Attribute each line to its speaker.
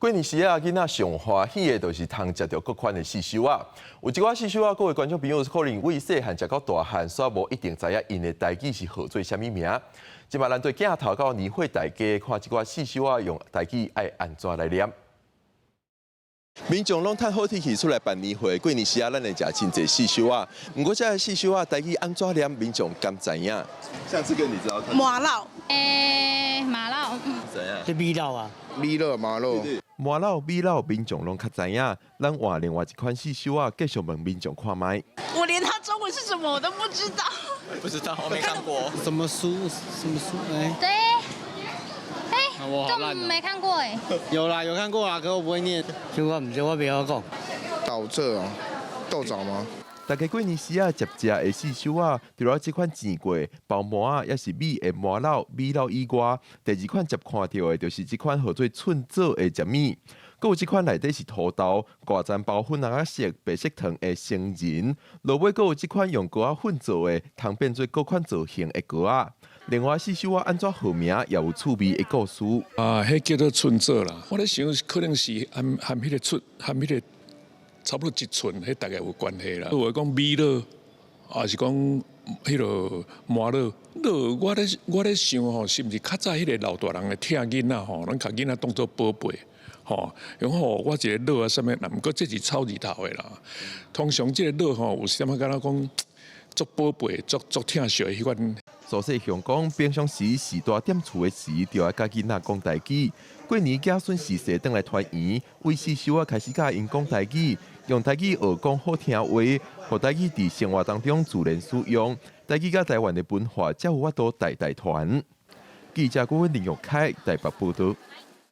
Speaker 1: 過年時啊，囡仔上歡喜的就是通食著各款的四收仔。有一寡四收仔，各位觀眾朋友可能對細漢食到大漢，煞無一定知影𪜶的台語是號做啥物名。這擺咱對鏡頭到年貨大街，看這寡四收仔用台語愛按怎來念。民眾攏趁好天氣出來辦年會，過年時啊，咱會食真濟四收仔。毋過這个四收仔台語按怎念，民眾敢知影？像這個你知道？
Speaker 2: 麻荖。
Speaker 3: 欸，麻荖。
Speaker 1: 知影？
Speaker 4: 這米荖啊，
Speaker 5: 米荖、麻荖。
Speaker 1: 麻荖、米荖，民眾攏較知影。咱換另外一款四收仔，繼續問民眾看覓。
Speaker 2: 我連它中文是什麼我都不知道。
Speaker 6: 不知道，我沒看過。
Speaker 4: 什麼書？什麼書？欸。
Speaker 3: 對。欸，都沒看過欸。
Speaker 4: 有啦，有看過啦，可我不會念。這我毋知，我袂曉講。
Speaker 5: 豆棗啊，豆棗嗎？
Speaker 1: 大家過年時啊，食食的四收仔，除了這款煎過包饃仔，抑是米的麻荖、米荖以外，第二款捷看著的，就是這款號做寸棗的食物。閣有這款內底是土豆、掛層包粉仔色、白色糖的杏仁。落尾閣有這款用糕仔粉做的，通變做各款造型的糕仔。另外四收仔按怎號名，也有趣味的故事。
Speaker 7: 啊，彼叫做寸棗啦。我咧想，可能是含含彼個寸，含彼個差不多一寸，彼大概有關係啦。有話講米荖，抑是講彼个麻荖，荖我咧想吼，是毋是較早彼个老大人會疼囡仔吼，攏共囡仔當做寶貝，吼，用吼我一个荖啊啥物，毋過這是草字頭的啦。通常這个荖吼，有啥物敢若講足寶貝、足足疼惜的彼款。
Speaker 1: 蘇世雄講，平常時序大踮厝的時，就愛佮囡仔講台語。過年子孫序細轉來團圓，對四收仔開始佮𪜶講台語，用台語學講好聽話，予台語佇生活當中自然使用。台語佮台灣的文化才有法度代代傳。記者顧問林玉凱台北報導。